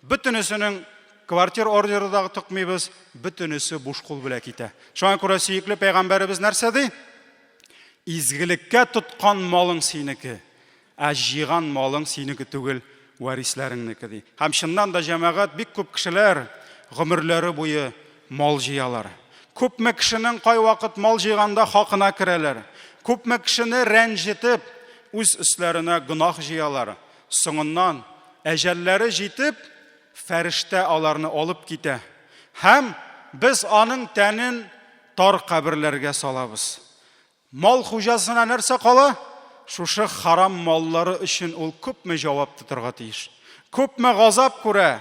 бөтенесенең квартир ордеры да тыкмыйбыз, бөтенесе буш кул белән китә. Шуңа күрә сөекле пәйгамбәребез нәрсә ди? Изгелеккә тоткан малың синеке, ә җыйган малың синеке түгел, варисләреңнеке ди. Һәм чыннан да җәмәгать бик күп кешеләр гомерләре буе мал җыялар. Күпме кешенең кайвакыт мал җыйганда хакына керәләр. Күпме кешене рәнҗетеп, үз өсләренә гөнаһ җыялар. Соңыннан, әҗәлләре җитеп, фәрештә аларны алып китә. Һәм без аның тәнен тар каберләргә салабыз. Мал хуҗасына нәрсә кала? Шушы харам маллары өчен ул күпме җавап тотарга тиеш. Күпме газап күрә,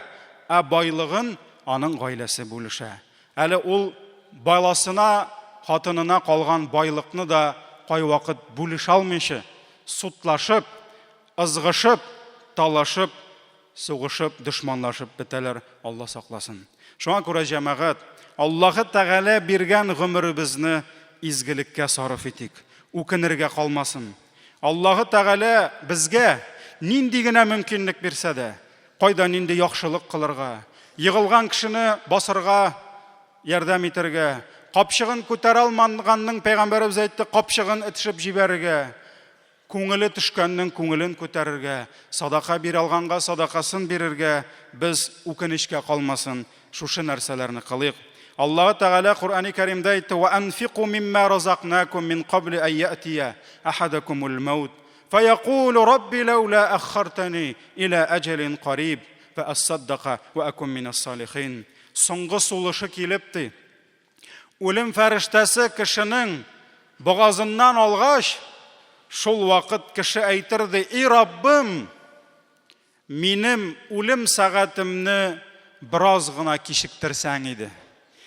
ә байлыгын аның гаиләсе бүлешә. Әле ул баласына, хатынына калган байлыкны да кайвакыт бүлешә алмыйча, судлашып, ызгышып, талашып, сугышып, дошманлашып бетәләр, Алла сакласын. Шуңа күрә, җәмәгать, Аллаһы Тәгалә биргән гомеребезне изгелеккә сарыф итик, үкенергә калмасын. Аллаһы Тәгалә безгә нинди генә мөмкинлек бирсә дә, кайда нинди яхшылык кылырга, егылган кешене басырга ярдәм итәргә, капчыгын күтәрә алмаганның, пәйгамбәребез әйтте, капчыгын этешеп җибәрергә, Күңеле төшкәннең күңелен күтәрергә, садака бирә алганга садакасын бирергә, без үкенечкә калмасын, шушы нәрсәләрне кылыйк. Аллаһы Тәгалә Коръәни Кәримдә әйтте, Вә әнфику мимма разакнакум мин кабли ән яътия әхәдәкумул мәүт, фәякулу рабби ләүлә әххартани илә әҗәлин кариб, фәәссаддака вә әкун минәс салихин. Соңгы сулышы килеп, ди, Үлем фәрештәсе кешенең богазыннан алгач, шул вакыт кеше әйтер ди, И Раббым, минем үлем сәгатемне бераз гына кичектерсәң иде.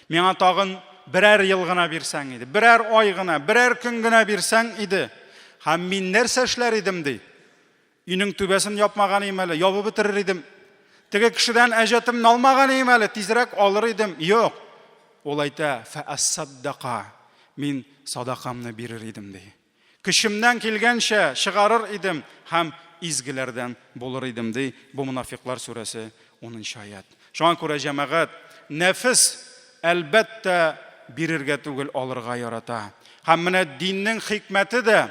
Миңа тагын берәр ел гына бирсәң иде, берәр ай гына, берәр көн генә бирсәң иде. Һәм мин нәрсә эшләр идем ди. Өйнең түбәсен япмаган идем әле, ябып бетерер идем. Теге кешедән әҗәтемне алмаган идем әле, тизрәк алыр идем. Юк. Ул әйтә, фәәссаддака. Мин садакамны бирер идем, ди. Көчемнән килгәнчә чыгарыр идем һәм изгеләрдән булыр идем, ди. Бу Монафикълар сүрәсе 10 нчы аять. Шуңа күрә, җәмәгать, нәфес, әлбәттә, бирергә түгел, алырга ярата. Һәм менә диннең хикмәте дә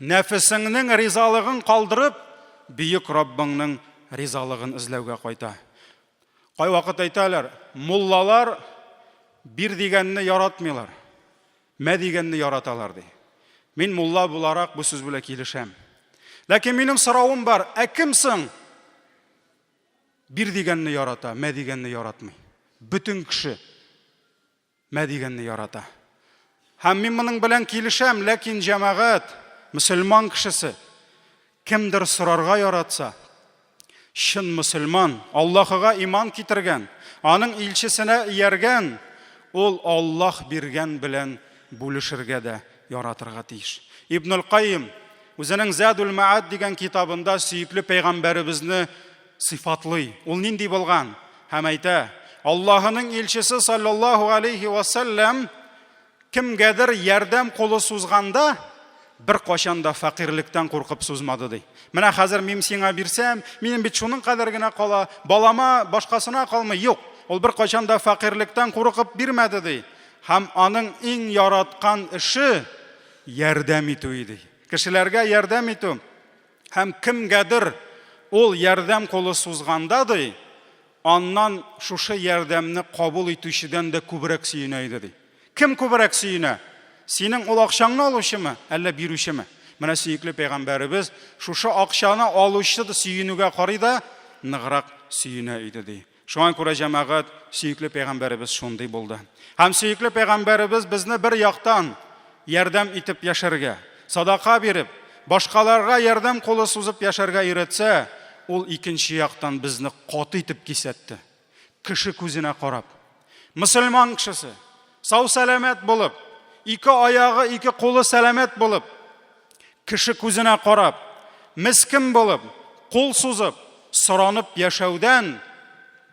Нәфесеңнең ризалыгын калдырып, бөек Раббыңның ризалыгын эзләүгә кайта. Кайвакыт әйтәләр, муллалар бир дигәнне яратмыйлар, мә дигәнне яраталар ди. Мин мулла буларак бу сүз белән килешәм. Ләкин минем соравым бар, ә кем соң бир дигәнне ярата, мә дигәнне яратмый? Бөтен кеше Мә дигәнне ярата. Һәм мин моның белән килешәм, ләкин җәмәгать, мөселман кешесе, кемдер сорарга яратса, чын мөселман, Аллаһыга иман китергән, аның илчесенә ияргән, ул Аллаһ биргән белән бүлешергә дә яратырга тиеш. Ибнул Кайим үзенең Задул Маад дигән китабында сөекле пәйгамбәребезне сыйфатлый. Ул нинди булган? Һәм әйтә, Аллаһының илчесе саллаллаһу алейхи ва саллям кемгәдер ярдәм кулы сузганда, бер кайчан да фәкыйрьлектән куркып сузмады ди. Менә хәзер мин сиңа бирсәм, минем бит шуның кадәр генә кала, балама, башкасына калмый. Юк, ул бер кайчан да фәкыйрьлектән куркып бирмәде ди. Һәм аның иң яраткан эше ярдәм итү иде. Кешеләргә ярдәм итү. Һәм кемгәдер ул ярдәм кулы сузганда, ди, аннан шушы ярдәмне кабул итүчедән дә күбрәк сөенә иде, ди. Кем күбрәк сөенә? Синең ул акчаңны алучымы, әллә бирүчеме? Менә сөекле пәйгамбәребез шушы акчаны алучы да сөенүгә карый да ныграк сөенә иде, ди. Шуңа күрә, җәмәгать, сөекле пәйгамбәребез шундый булды. Һәм сөекле пәйгамбәребез безне бер яктан ярдәм итеп яшәргә, садака биреп, башкаларга ярдәм кулы сузып яшәргә өйрәтсә, ул икенче яктан безне каты итеп кисәтте. Кеше күзенә карап. Мөселман кешесе, сау-сәламәт булып, ике аягы, ике кулы сәламәт булып, Кеше күзенә карап, мескен булып, кул сузып, соранып яшәүдән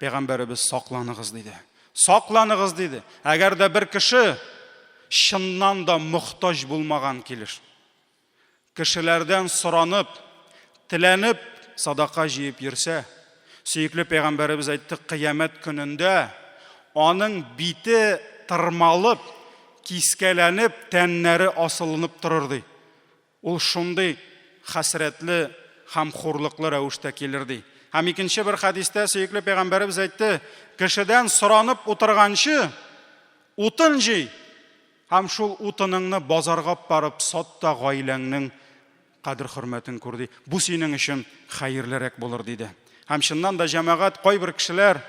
пәйгамбәребез сакланыгыз диде. Сакланыгыз диде. Әгәр дә бер кеше чыннан да мохтаҗ булмаган килеш, кешеләрдән соранып, теләнеп садака җыеп йөрсә, сөекле пәйгамбәребез әйтте, кыямәт көнендә аның бите тырмалып, Кискәләнеп, тәннәре асылынып торыр, ди. Ул шундый хәсрәтле һәм хурлыклы рәвештә килер, ди. Һәм икенче бер хәдистә сөекле пәйгамбәребез әйтте, кешедән соранып утырганчы, Утын җый һәм шул утыныңны базарга аппарып сат та гаиләңнең кадер-хөрмәтен күр, ди. Бу синең өчен хәерлерәк булыр, диде. Һәм чыннан да, җәмәгать, кайбер кешеләр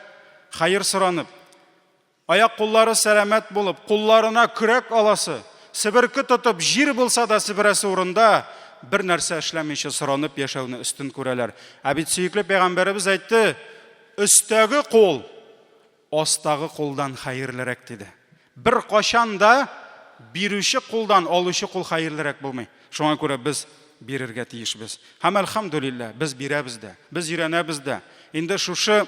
хәер соранып, аяк-куллары сәламәт булып, кулларына көрәк аласы, себерке тотып, җир булса да себерәсе урында, бер нәрсә эшләмичә соранып яшәүне өстен күрәләр. Ә бит сөекле пәйгамбәребез әйтте, өстәге кул астагы кулдан хәерлерәк, диде. Беркайчан да бирүче кулдан алучы кул хәерлерәк булмый. Шуңа күрә без бирергә тиешбез. Һәм, әлхәмдүлилләһ, без бирәбез дә, без өйрәнәбез дә. Инде шушы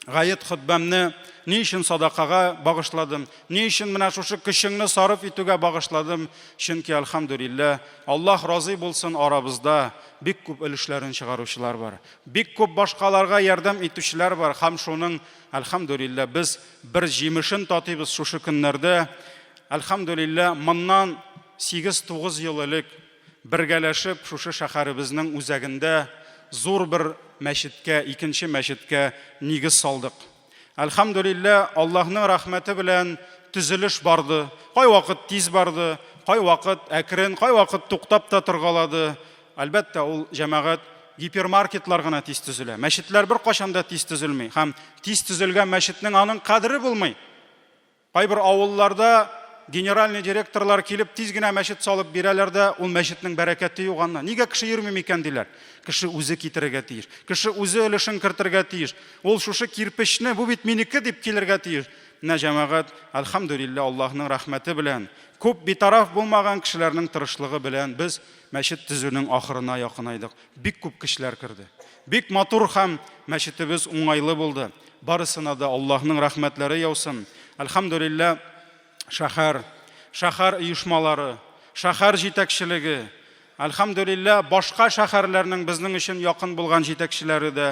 гает хөтбәмне ни өчен садакага багышладым, ни өчен менә шушы көчеңне сарыф итүгә багышладым? Чөнки, әлхәмдүлилләһ, Аллаһ разый булсын, арабызда бик күп өлешләрен чыгаручылар бар. Бик күп башкаларга ярдәм итүчеләр бар һәм шуның, әлхәмдүлилләһ, без бер җимешен татыйбыз шушы көннәрдә. Әлхәмдүлилләһ, моннан сигез-тугыз ел элек бергәләшеп шушы шәһәребезнең үзәгендә зур бер мәчеткә, икенче мәчеткә нигез салдык. Әлхәмдүлилләһ, Аллаһның рәхмәте белән төзелеш барды. Кайвакыт тиз барды, кайвакыт әкрен, кайвакыт туктап та торгалады. Әлбәттә, ул җәмәгать гипермаркетлар гына тиз төзелә. Мәчетләр беркайчан да тиз төзелми. Һәм тиз төзелгән мәчетнең аның кадере булмый. Кайбер авылларда генеральный директорлар килеп тиз генә мәчет салып бирәләр дә, ул мәчетнең бәрәкәте юк аннан. Нигә кеше йөрми микән диләр. Кеше үзе китерергә тиеш. Кеше үзе өлешен кертергә тиеш. Ул шушы кирпечне, бу бит минеке дип килергә тиеш. Менә җәмәгать, әлхәмдүлилләһ, Аллаһның рәхмәте белән, күп битараф булмаган кешеләрнең тырышлыгы белән без мәчет төзүнең ахырына якынайдык. Бик күп кешеләр керде. Бик матур һәм мәчетебез уңайлы булды. Барысына да Аллаһның рәхмәтләре яусын. Әлхәмдүлилләһ, шәһәр, шәһәр оешмалары, шәһәр җитәкчелеге, әлхәмдүлилләһ, башка шәһәрләрнең безнең өчен якын булган җитәкчеләре дә,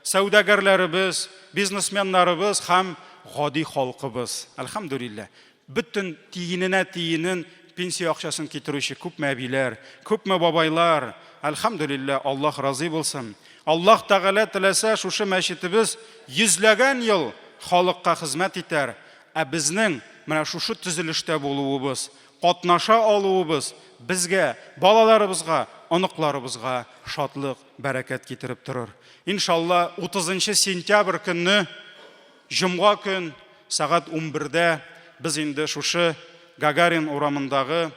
сәүдәгәрләребез, бизнесменнарыбыз һәм гади халкыбыз. Әлхәмдүлилләһ, бөтен тиененә тиенен пенсия акчасын китерүче күпме әбиләр, күпме бабайлар, әлхәмдүлилләһ, Аллаһ разый булсын. Аллаһ Тәгалә теләсә, шушы мәчетебез йөзләгән ел халыкка хезмәт итәр, ә безнең менә шушы төзелештә булуыбыз, катнаша алуыбыз безгә, балаларыбызга, оныкларыбызга шатлык, бәрәкәт китереп торыр. Иншалла, 30 сентябрь көнне, җомга көн, Сәгать унбердә без инде шушы Гагарин урамындагы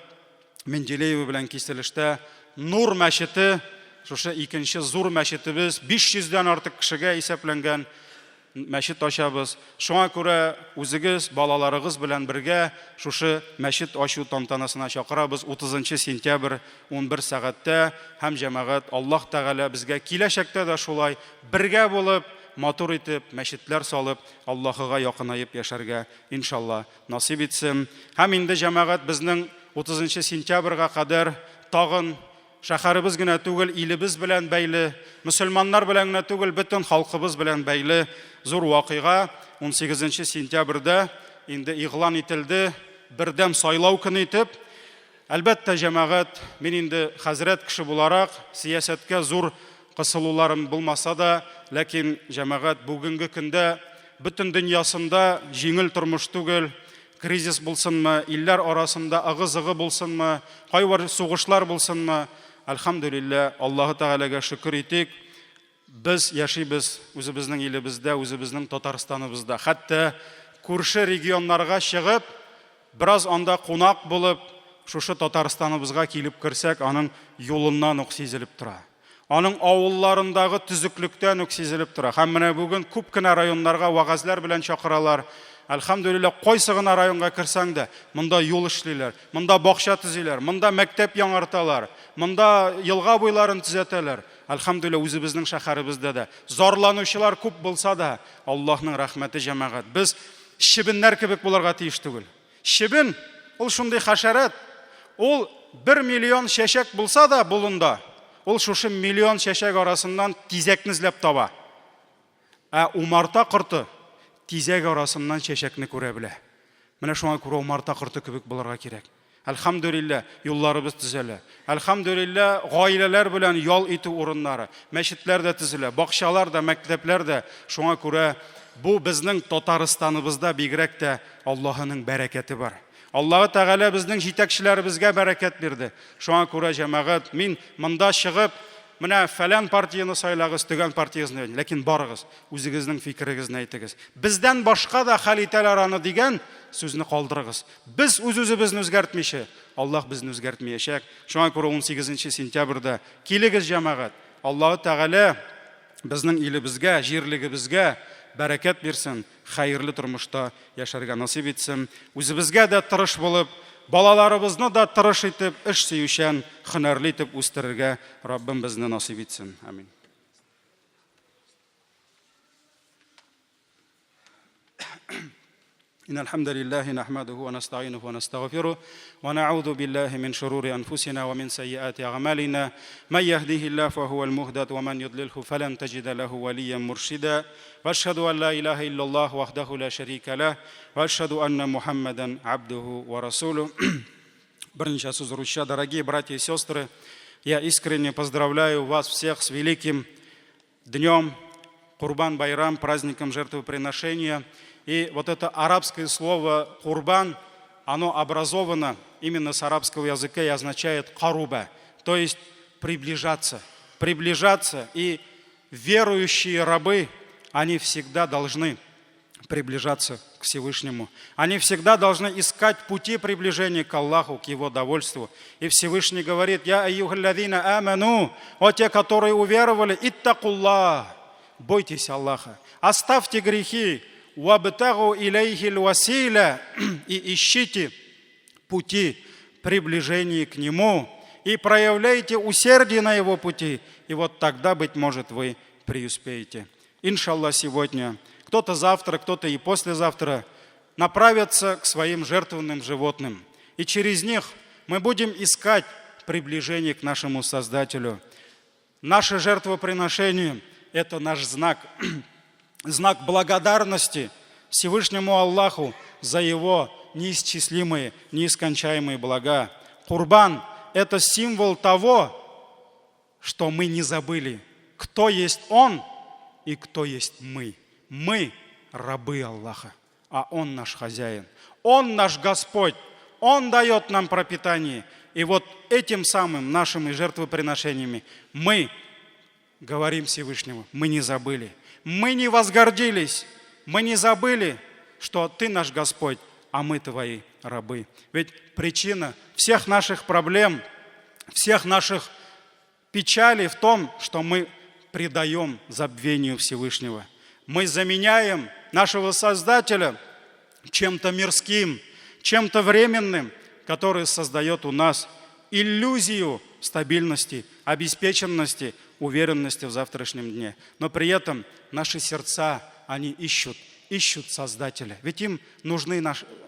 Менделеева белән киселештә Нур мәчете, шушы икенче зур мәчетебез, 500 дән артык кешегә исәпләнгән мәчет ачабыз. Шуңа күрә үзегез, балаларыгыз белән бергә шушы мәчет ачу тантанасына чакырабыз 30 сентябрь 11 сәгатьтә һәм җәмәгать Аллаһ Тәгалә безгә киләчәктә дә шулай бергә булып, матур итеп мәчетләр салып, Аллаһыга якынаеп яшәргә, иншалла, насыйп итсен. Һәм инде, җәмәгать, безнең утызынчы сентябрьгә кадәр тагын шәһәребез генә түгел, илебез белән бәйле, мөселманнар белән генә түгел, бөтен халкыбыз белән бәйле зур вакыйга унсигезенче сентябрьдә инде игълан ителде, бердәм сайлау көне итеп. Әлбәттә, җәмәгать, мин инде хәзрәт кеше буларак, сәясәткә зур кысылуларым булмаса да, ләкин, җәмәгать, бүгенге көндә бөтен дөньясында җиңел тормыш түгел, кризис булсынмы, илләр арасында ыгы-зыгы булсынмы, кайбер сугышлар булсынмы, әлхәмдүлилләһ, Аллаһы Тәгаләгә шөкер итик, без яшибез үзебезнең илебездә, үзебезнең Татарстаныбызда. Хәтта күрше регионнарга чыгып, бераз анда кунак булып, шушы Татарстаныбызга килеп керсәк, аның юлыннан ук сизелеп тора. Аның авылларындагы төзеклектән үк сизелеп тора. Һәм менә бүген күп кенә районнарга вәгазьләр белән чакыралар. Әлхәмдүлилләһ, кайсы гына районга керсәң дә, монда юл эшлиләр, монда бакча төзиләр, монда мәктәп яңарталар, монда елга буйларын төзәтәләр. Әлхәмдүлилләһ, үзебезнең шәһәребездә дә зарланучылар күп булса да, Аллаһның рәхмәте, җәмәгать, без чебеннәр кебек булырга тиеш түгел. Чебен, ул шундый хәшәрәт, ул бер миллион чәчәк булса да болында, ул шушы миллион чәчәк арасыннан тизәкне эзләп таба. Ә умарта корты тизәк арасыннан чәчәкне күрә белә. Менә шуңа күрә умарта корты кебек булырга кирәк. Әлхәмдүлилләһ, юлларыбыз төзәлә. Әлхәмдүлилләһ, гаиләләр белән ял итү урыннары, мәчетләр дә төзелә, бакчалар да, мәктәпләр дә. Шуңа күрә бу безнең Татарстаныбызда бигрәк тә Аллаһының бәрәкәте бар. Аллаһы Тәгалә безнең җитәкчеләребезгә бәрәкәт бирде. Шуңа күрә, җәмәгать, мин монда чыгып, менә фәлән партияне сайлагыз, төгән партиясен, ләкин барыгыз, үзегезнең фикерегезне әйтегез. Бездән башка да хәл итәләр аны дигән сүзне калдырыгыз. Без үз-үзебезне үзгәртмичә, Аллаһ безне үзгәртмиячәк. Шуңа күрә 18 сентябрьдә килегез, җәмәгать, Аллаһы Тәгалә безнең илебезгә, җирлегебезгә бәрәкәт бирсен, хәерле тормышта яшәргә насыйп итсен. Үзебезгә дә тырыш булып, балаларыбызны да тырыш итеп, эш сөючән, һөнәрле итеп үстерергә Раббым безне насыйп итсен. Амин. إن الحمد لله نحمده ونستعينه ونستغفره ونعوذ بالله من شرور أنفسنا ومن سيئات أعمالنا من يهده الله فهو المهتد ومن يضلله فلن تجد له وليا مرشدا وأشهد أن لا إله إلا الله وحده لا شريك له وأشهد أن محمدا عبده ورسوله. Берничә сүз русча. Дорогие братья и сестры, я искренне поздравляю вас всех с великим днем Курбан-Байрам, праздником жертвоприношения. И вот это арабское слово «курбан», оно образовано именно с арабского языка и означает «каруба», то есть приближаться. Приближаться. И верующие рабы, они всегда должны приближаться к Всевышнему. Они всегда должны искать пути приближения к Аллаху, к Его довольству. И Всевышний говорит: «يا أيها الذين آمنوا, о те, которые уверовали, اتقوا الله, бойтесь Аллаха, оставьте грехи, وابتغوا إليه الوسيلة, и ищите пути приближения к Нему, и проявляйте усердие на Его пути, и вот тогда, быть может, вы преуспеете». Иншаллах, сегодня, кто-то завтра, кто-то и послезавтра направятся к своим жертвенным животным. И через них мы будем искать приближение к нашему Создателю. Наше жертвоприношение – это наш знак, знак благодарности Всевышнему Аллаху за Его неисчислимые, неискончаемые блага. Курбан – это символ того, что мы не забыли, кто есть Он и кто есть мы. Мы рабы Аллаха, а Он наш хозяин. Он наш Господь. Он дает нам пропитание. И вот этим самым нашими жертвоприношениями мы говорим Всевышнему: мы не забыли. Мы не возгордились, мы не забыли, что Ты наш Господь, а мы Твои рабы. Ведь причина всех наших проблем, всех наших печалей в том, что мы предаем забвению Всевышнего. Мы заменяем нашего Создателя чем-то мирским, чем-то временным, который создает у нас иллюзию стабильности, обеспеченности, уверенности в завтрашнем дне. Но при этом наши сердца, они ищут, ищут Создателя. Ведь им ну,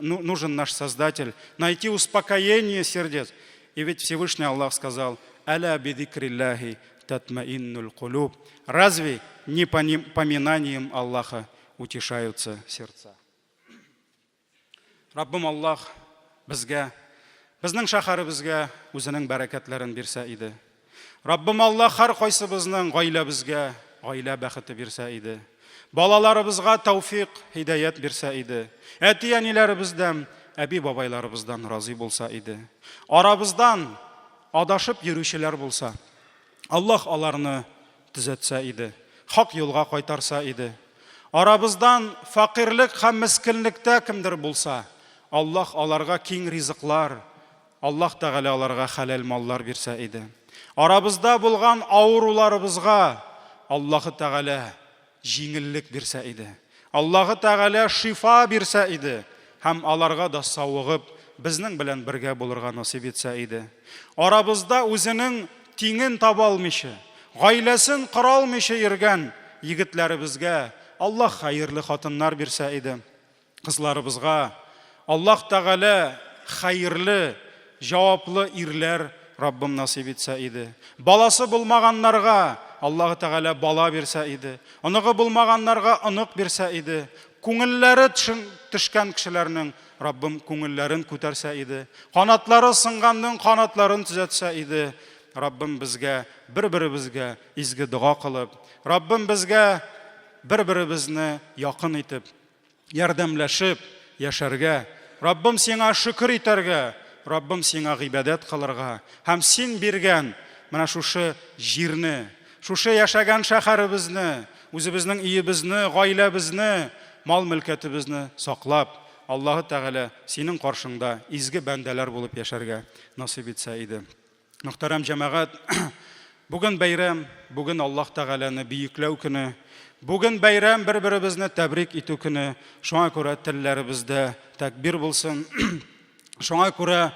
нужен наш Создатель, найти успокоение сердец. И ведь Всевышний Аллах сказал: «ألا بذكر الله تطمئن القلوب». Разве не поминанием Аллаха утешаются сердца? Раббым Аллаһ безгә, безнең шәһәребезгә үзенең бәрәкәтләрен бирсә иде. Раббым Аллаһ һәркайсыбызның гаиләбезгә гаилә бәхете бирсә иде. Балаларыбызга тәүфик, һидаят бирсә иде. Әти-әниләребездән, әби-бабайларыбыздан разый булса иде. Арабыздан адашып йөрүчеләр булса, Аллаһ аларны төзәтсә иде, хак юлга кайтарса иде. Арабыздан фәкыйрьлек һәм мескенлектә кемдер булса, Аллаһ аларга киң ризыклар, Аллаһ Тәгалә аларга хәләл маллар бирсә иде. Арабызда булган авыруларыбызга Аллаһы Тәгалә җиңеллек бирсә иде. Аллаһы Тәгалә шифа бирсә иде һәм аларга да савыгып, безнең белән бергә булырга насыйп итсә иде. Арабызда үзенең тиңен таба алмыйча, гаиләсен кора алмыйча йөргән егетләребезгә Аллаһ хәерле хатыннар бирсә иде. Кызларыбызга Аллаһ Тәгалә хәерле, җаваплы ирләр Раббым насыйп итсә иде. Баласы булмаганнарга Аллаһ Тәгалә бала бирсә иде. Оныгы булмаганнарга онык бирсә иде. Күңелләре төшкән кешеләрнең Раббым күңелләрен күтәрсә иде. Канатлары сынганның канатларын төзәтсә иде. Раббым безгә, бер-беребезгә изге дога кылып, Раббым безгә бер-беребезне якын итеп, ярдәмләшеп яшәргә, Раббым сиңа шөкер итәргә, Раббым сиңа гыйбадәт кылырга һәм син биргән менә шушы җирне, шушы яшәгән шәһәребезне, үзебезнең өебезне, гаиләбезне, мал-мөлкәтебезне саклап, Аллаһы Тәгалә синең каршыңда изге бәндәләр булып яшәргә насыйп итсә иде. Мөхтәрәм җәмәгать, бүген бәйрәм, бүген Аллаһ Тәгаләне бөекләү көне. Бүген бәйрәм, бер-беребезне тәбрик итү көне. Шуңа күрә телләребездә тәкбир булсын. Шуңа күрә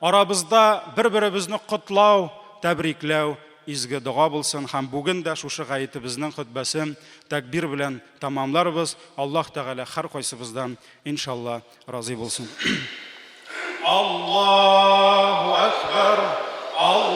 арабызда бер-беребезне котлау, тәбрикләү изге дога булсын һәм бүген дә шушы гаетебезнең хөтбәсен тәкбир белән тәмамларбыз. Аллаһ Тәгалә һәркайсыбыздан, иншалла, разый булсын. Аллаһу әкбәр, Аллаһу.